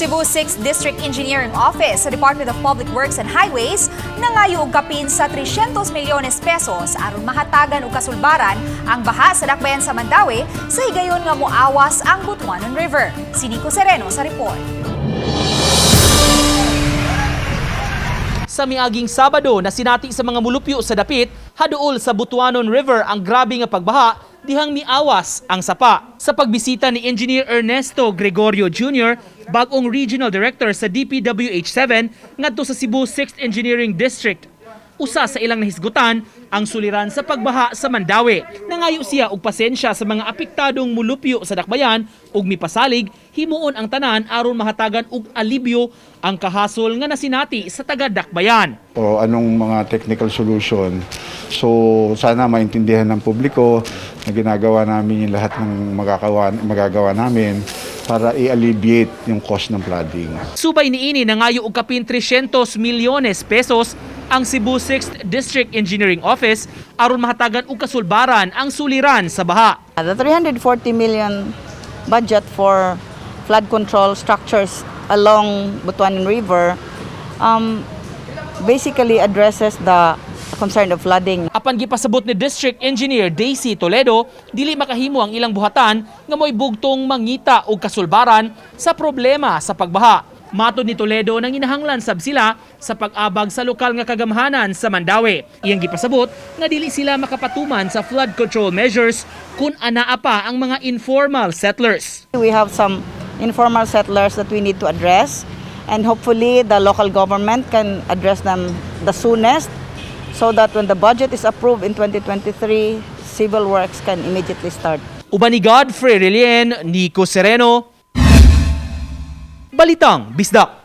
Cebu 6th District Engineering Office sa Department of Public Works and Highways nangayo og kapin sa 300 milyones pesos aron mahatagan og kasulbaran ang baha sa dakbayan sa Mandaue sa higayon nga moawas ang Butuanon River. Si Nico Sereno sa report. Sa miaging Sabado, nasinati sa mga mulupyo sa dapit, haduol sa Butuanon River ang grabe nga pagbaha, dihang miawas ang sapa. Sa pagbisita ni Engineer Ernesto Gregorio Jr., bagong Regional Director sa DPWH 7 ngadto sa Cebu 6th Engineering District, usa sa ilang nahisgutan ang suliran sa pagbaha sa Mandaue. Nangayo siya og pasensya sa mga apektadong mulupyo sa dakbayan ug mipasalig himuon ang tanan aron mahatagan og alibyo ang kahasol nga nasinati sa taga dakbayan. O anong mga technical solution. So sana maintindihan ng publiko na ginagawa namin yung lahat ng magagawa namin para i-alleviate yung cost ng flooding. Subay niini, nangayo og kapin 300 milyones pesos ang Cebu 6th District Engineering Office aron mahatagan og kasulbaran ang suliran sa baha. The 340 million budget for flood control structures along Butuanon River basically addresses the concern of flooding. Apan gipasabot ni District Engineer Daisy Toledo, dili makahimo ang ilang buhatan nga mo'y bugtong mangita og kasulbaran sa problema sa pagbaha. Matod ni Toledo, nanginahanglan sab sila sa pag-abag sa lokal nga kagamhanan sa Mandaue. Iyang gipasabot nga dili sila makapatuman sa flood control measures kung anaa pa ang mga informal settlers. We have some informal settlers that we need to address, and hopefully the local government can address them the soonest so that when the budget is approved in 2023, civil works can immediately start. Uban ni Godfrey Relien, Nico Sereno, Balitang Bisdak.